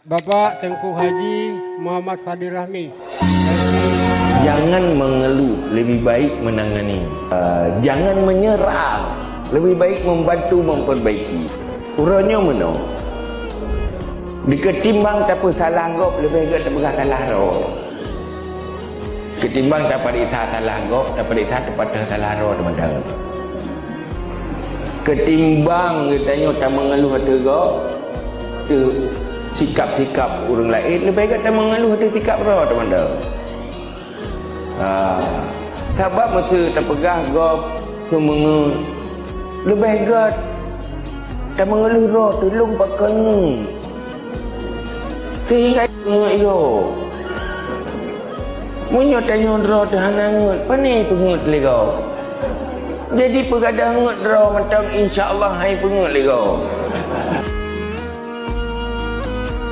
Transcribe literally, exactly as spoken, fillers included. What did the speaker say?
Bapak Teungku Haji Muhammad Fadil Rahmi. Jangan mengeluh, lebih baik menangani. Eh, jangan menyerang, lebih baik membantu memperbaiki. Uroe nyoe meunoe, diketimbang tapeusalah gob, leubeh gét tapeugah salah droe. Ketimbang tapareksa salah gob, tapareksa tapatéh salah droe teumantong. Ketimbang geutanyoe tameungeuluh ateueh gob, ateueh sikap-sikap ureuëng laén, leubeh gét tameungeuluh ateueh sikap droe teumantong. Ha, sabab meuseu tapeugah gob seumeungeut, leubeh gét tameungeuluh droe tulông pakon ngeut. Sehingga ngeut yo. Meunyoe tanyoe droe teuh hana ngeut, pane peungeut lé gob? Jadi peugadang ngeut droe mantong, insya Allah hai peungeut lé gob.